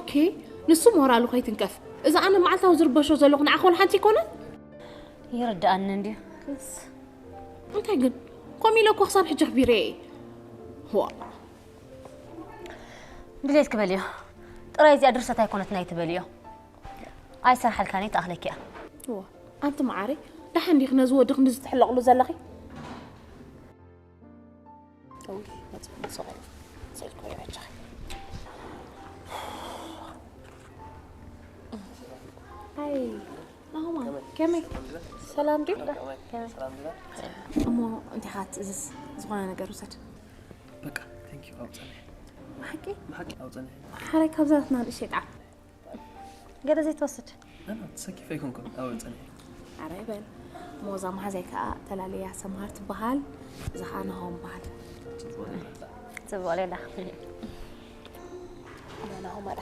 ኦኬ፣ ንሱ ሞራሉ ከይትንከፍ። እዛ ኣነ መዓልታዊ ዝርበሾ ዘለኹ ንዓኻ ወላ ሓንቲ ኣይኮነን። ይርድኣኒ እንድዩ። እንታይ ግን? ከምኡ ኢለ እኮ ክሳብ ሕጂ ኣኽቢረየ እየ። ዋ። ድሌት ክበልዮ። ጥራይ እዚኣ ድርሰት ኣይኮነት ናይ ትበልዮ። ኣይሰርሓልካን እየ፣ ትኣኽለኪ እያ። ዋ፣ ኣንቲ መዓረይ፣ ደሓን ዲኺ ነዚ ወዲ ክንድዚ ትሕለቕሉ ዘለኺ? እውይ፣ መጽ-፣ መጽ-፣ መጽ-፣ መጽ-፣ ኣይ፣ ናሆማ፣ ከመይ? ሰላም ድዩ? እሞ እንታይ ኢኻ ትእዝዝ? ዝኾነ ነገር ውሰድ። በቃ፣ thank you፣ ኣብፀንሐ። ብሓቂ? ብሓቂ ኣብፀንሐ። ሓራይ ካብዛ ናትና ንእሽተይ ጣፍ። ገለ ዘይትወስድ? ኣነ ተሰኪፈ ኣይኮንኩን፣ ኣብፀንሐ። ኣረ በል። እሞ እዛ መሓዛይ ከዓ ተላለያ ሰምሃር ትበሃል፣ እዛ ከዓ ናሆም በሃል። ጽቡቕ ሌላ። ናሆም ኣዳ